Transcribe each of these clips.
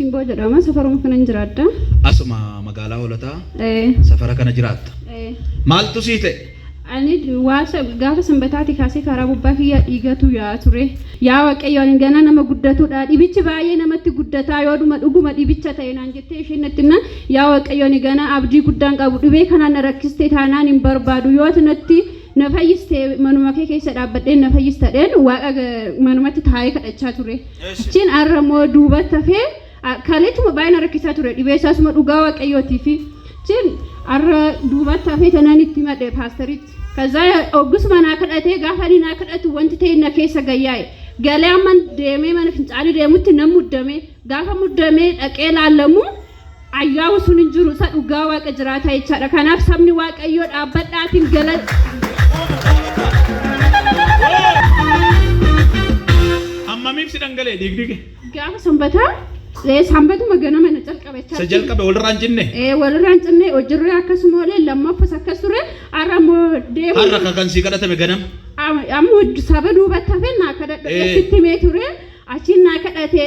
Simboo jedhama. Safaruma kanan jiraadha. Asuma magaalaa Hoolataa Eh, safara kana jiraatta. eh. Maaltu sii ta'e? Ani waasa gaafa sanbataati kaasee karaa gubbaa kiyya dhiigatu yaa ture. Yaa Waaqayyo ani gana nama guddatudha. Dhibichi baay'ee namatti guddataa yoodhuma dhuguma dhibicha ta'e naan jettee isheen natti himnaan yaa Waaqayyo ani gana abdii guddaan qabu dhibee kanaan na rakkistee taanaan hin barbaadu yoo ati natti na fayyiste manuma kee keessa dhaabbadheen na fayyistadheen waaqa manumatti taa'ee kadhachaa ture. Achiin har'a immoo duubatti hafee kaleetuma baay'ee na rakkisaa ture dhibee isaasuma dhugaa Waaqayyootii fi achiin har'a duubatti hafee tanaan itti himadhe paastaritti. Kazaa oggisuma naa kadhatee gaafa inni naa kadhatu wanti ta'e na keessa gayyaa'e. Galee amma deemee mana fincaanii deemutti nan muddame. Gaafa muddamee dhaqee laallamu ayyaawu sun hin jiru isa dhugaa waaqa jiraataa jechaadha. Kanaaf sabni waaqayyoo dhaabbadhaatiin gala. Hammamiif si dhangala'e dhiigni kee? Gaafa sanbataa sanbatuma ganama na jalqabe. Isa jalqabe walirraa hin cinne? Walirraa hin cinne hojirree akkasuma oolee lammaffas akkas ture har'a immoo deemu. Har'a kan kan sii kadhatame ganama. Ammoo saba duubatti hafee naa kadhadhu sitti himee ture achiin naa kadhate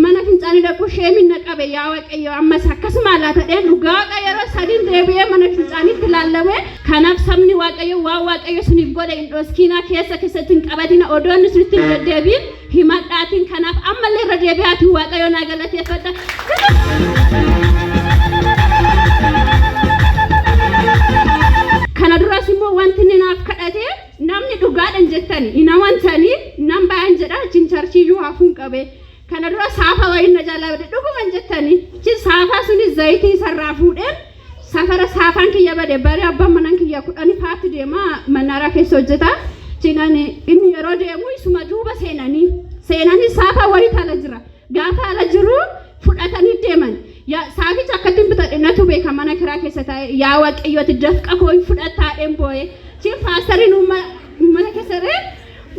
mana fincaanii dhaqu sheemin na qabe yaa waaqayyo ammas akkasuma laata dheen dhugaa waaqa yeroo sadiin deebi'ee mana fincaaniitti laallame kanaaf sabni waaqayyo waan waaqayyo isiniif godhe hin dhoskiinaa keessa keessatti hin qabatina odoo inni isinitti hin deddeebiin himadhaatiin kanaaf ammallee irra deebi'aatiin waaqayyo naa galateeffadha. Kana duras immoo wanti inni naaf kadhate namni dhugaadhan jettani hin amantanii nan bayan jedha achiin charchiiyyuu hafuun qabe. Kana dura saafa wayiin na jalaa bade dhuguman jettanii achiin saafaa sunis zayitii isarraa fuudheen safara saafaan kiyya bade bare abbaan manaan kiyya kudhanii faatti deema mannaaraa keessa hojjeta. Achiin ani inni yeroo deemu isuma duuba seenanii seenanii saafaa wayiitu ala jira. Gaafa ala jiru fudhatanii deeman. Yaa saaficha akkattiin bitadhe natu beeka mana kiraa keessa taa'e yaa waaqayyo ati dafqa koo hin fudhattaadheen boo'e. Achiin paastariin uummata keessa ree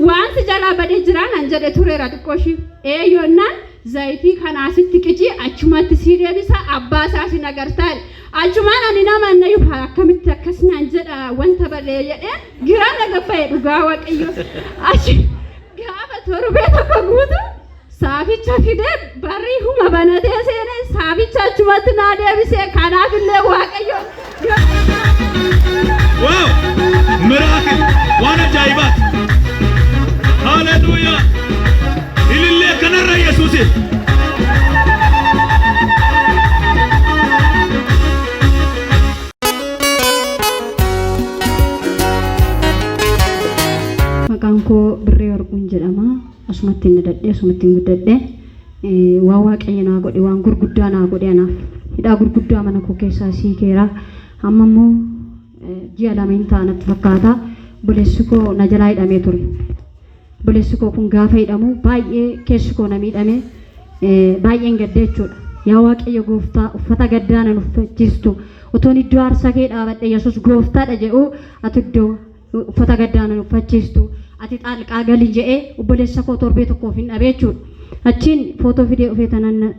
waan si jalaa badee jiraa naan jedhe tureera xiqqoo ishii. Ee yoonnaan zayitii kana asitti qicii achumatti sii deebisa abbaa isaa sin agartaa jedhe. Achumaan ani nama annayyuu akkamitti akkas naan jedha wanta badee jedheen giraa na gabba'e dhugaa waaqayyo. Achi gaafa torbee tokko guutu saaficha fidee barrii huma banatee seenee saaficha achumatti naa deebisee kanaaf illee waaqayyo. Wow! Miraakil! Waan ajaa'ibaati! Haleluuyaa! Ilillee kanarra Yesuusiif! Maqaan koo Birree Warquun jedhama. Asumatti hin dhadhadhe, asumatti hin guddadhe. Waan Waaqayyo naa godhe, waan gurguddaa naa godhe anaaf. Hidhaa gurguddaa mana koo keessaa siikeera. Amma immoo ji'a lama hin ta'a natti fakkaata. Obboleessi koo na jalaa hidhamee ture. Obboleessi koo kun gaafa hidhamu baay'ee keessi koo na miidhame. Baay'een gadde jechuudha. Yaa Waaqayyo gooftaa uffata gaddaa nan uffachiistu. Otoon iddoo aarsaa kee dhaabadhe Yesuus gooftaadha jedhu ati iddoo uffata gaddaa nan uffachiistu. Ati xaalqaa gali jedhee obboleessa koo torbee tokkoof hin dhabee jechuudha. Achiin footoo fidee dhufee tanan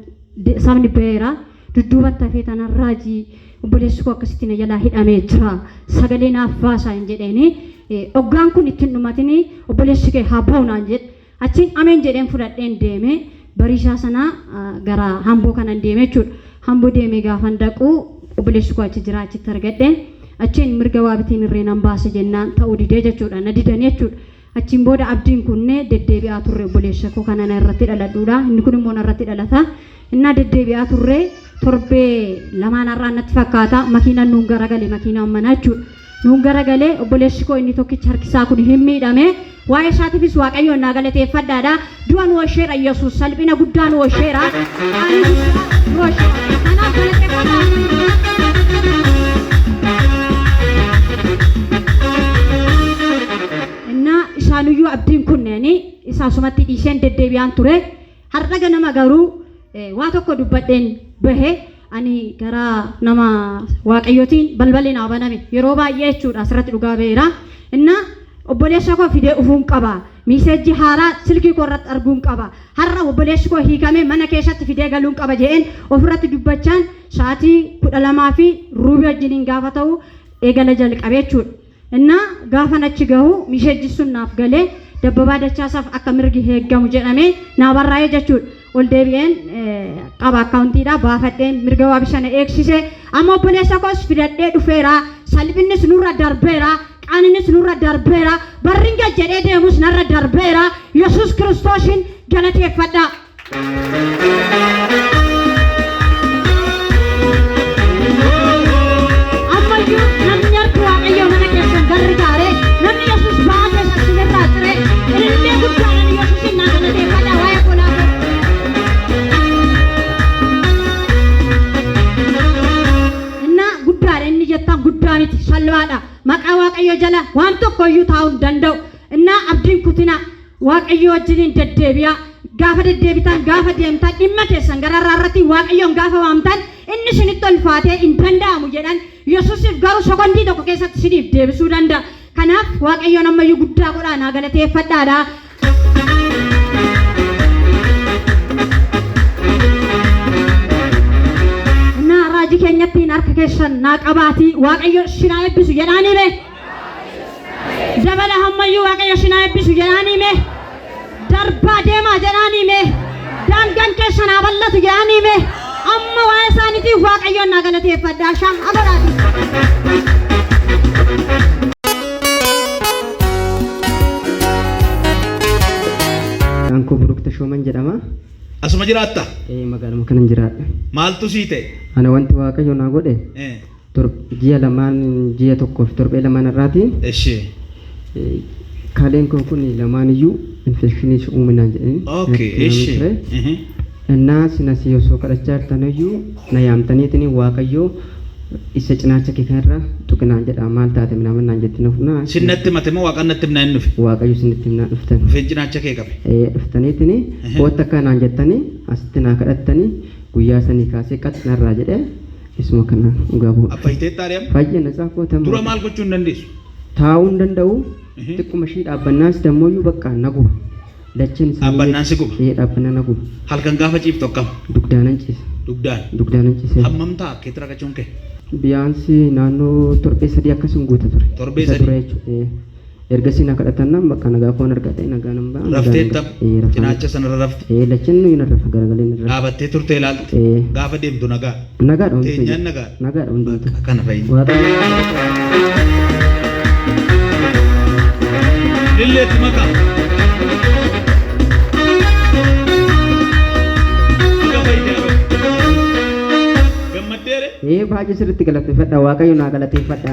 sabni ba'eera. Dudduubatti hafee tanan raajii obboleessi koo akkasitti na jalaa hidhamee jira. Sagalee naaf baasaa hin jedheeni. Oggaan kun ittiin dhumatini obboleessi kee haa ba'u naan jedhe. Achiin ameen jedheen fudhadheen deeme. Bariisaa sana gara Hamboo kanan deeme jechuudha. Hamboo deemee gaafan dhaqu obboleessi koo achi jira achitti argadhe. Achiin mirga waa bitiin irree nan baase jennaan ta'uu didee jechuudha. Na didanii jechuudha. Achiin booda abdiin kunne deddeebi'aa turre obboleessa koo kana na irratti dhaladhuudha. Inni kun immoo na irratti dhalata. Innaa deddeebi'aa turre torbee lamaan har'aan natti fakkaata makiinaan nuun garagale makiinaan manaa jechuudha. Nuun garagalee obboleessi koo inni tokkichi harkisaa kun hin miidhame. Waa'ee isaatiifis Waaqayyoon naa galateeffadhaadha. Du'a nu oolcheera Yesuus salphina guddaa nu oolcheera. Qaanii guddaa nu oolcheera. Kanaaf galateeffadhaa. Innaa isaanuyyuu abdiin kunneeni isaasumatti dhiiseen deddeebi'aan ture. Har'a ganama garuu waa tokko dubbadheen bahe ani gara nama waaqayyootiin balballi naa baname yeroo baay'ee jechuudha asirratti dhugaa ba'eera. Innaa obboleessa koo fidee dhufuun qaba. Miiseejji haaraa silkii koo irratti arguun qaba. Har'a obboleessi koo hiikamee mana keessatti fidee galuun qaba jedheen ofirratti dubbachaan sa'aatii 12 fi ruubii wajjiniin gaafa ta'u eegala jalqabe jechuudha. Innaa gaafan achi gahu misheejji sun naaf galee Dabbabaa Dachaasaaf akka mirgi heeggamu jedhamee naa barraa'ee jechuudha. Ol deebi'een qaba akkaawuntiidha baafadheen mirga waabii sana eegsise. Amma obboleessa koos fidadhee dhufeera. Salphinnis nurra darbeera. Qaaninis nurra darbeera. Barrin gad jedhee deemus narra darbeera. Yesuus Kiristoosiin galateeffadha. Ammayyuu namni harki Waaqayyoo mana keessan gargaare, namni Yesuus ba'aa keessan sinirraa xire, ilillee guddaadhaan Yesuusin naa galateeffadha waa'ee obbolaa koo. Innaa guddaadha inni jettan guddaa miti salphaadha. Maqaa Waaqayyoo jala waan tokko iyyuu taa'uu hin danda'u. Innaa abdiin kutinaa. Waaqayyoo wajjiniin deddeebi'aa. Gaafa deddeebitan, gaafa deemtan, dhimma keessan gararraa irratti Waaqayyoon gaafa waamtan inni isinitti ulfaatee hin danda'amu jedhan Yesuusiif garuu sekondii tokko keessatti isiniif deebisuu danda'a. Kanaaf Waaqayyoon ammayyuu guddaa godhaa naa galateeffadhaadha. Innaa raajii keenyattiin harka keessan naa qabaatii Waaqayyo isin haa eebbisu jedhaanii mee. Dabala hammayyuu Waaqayyo isin haa eebbisu jedhaanii mee. Darbaa deemaa jedhaanii mee. Daangaan keessan haa bal'atu jedhaanii mee. Amma waa'ee isaaniitiif Waaqayyoon naa galateeffadhaa. Shaa godhaati. Maqaan koo Buruk Tashooman jedhama. Asuma jiraatta? Ee magaaluma kanan jiraadha. Maaltu sii ta'e? Ana wanti Waaqayyo naa godhe ji'a lamaan ji'a tokkoo fi torbee lamaan irraati. Eshi. Kaleen koo kun lamaan iyyuu infekshinii uume naan jedhanii. Okay, natti himamee eshi. ture. Innaa isin asii osoo kadhachaa jirtan iyyuu na yaamtaniitiin Waaqayyo isa cinaacha kee kanarra tuqi naan jedha maal taate minaamin naan jetti na fudhaa. Sin natti himate moo Waaqaan natti himnaa hin dhufe? Waaqayyo isinitti himnaa dhuftan. Dhufeen cinaacha kee qabe. Ee, dhuftaniitiin kootta akka naan jettanii asitti naa kadhattanii guyyaa sanii kaasee qax narraa jedhee isuma kana dhugaa bu'u. Fayyiteettaa deema? Fayyee natsaa kootama. Dura maal gochuu hin dandeessu? Taa'uu hin danda'u. Xiqquma ishii dhaabbannaas dammoyyuu bakka na guba. Lacheen isaanii. Dhaabbannaan si guba? Ee, dhaabbannaan na guba. Halkan gaafa ciiftu akkam? Dugdaanan ciisa. Dugdaan. Dugdaanan ciisa. Hammam ta'a keetti rakachuun kee? Biyaansi naannoo torbee sadii akkasin guuta ture. Torbee Isa sadii? dura jechuudha. Ee. Ergasii na kadhatannaan bakka nagaa koon argadhe nagaa nan ba'a. Rafteetta? Ee, rafaan. Cinaacha sanarra rafte? Ee, lacheen nuyi na rafa garagalee na rafa. Dhaabattee turte ilaalte? Ee. Gaafa deemtu nagaa? Nagaadha hundumtuu. Teenyaan nagaadha? Nagaadha hundumtuu. Bakka kana fayyina. Waaqayyo. Lilleetti makaa. Baga fayyitee hafe. Gammaddeere? Ee, baay'ee sirriitti galateeffadha. Waaqayyo naa galateeffadha.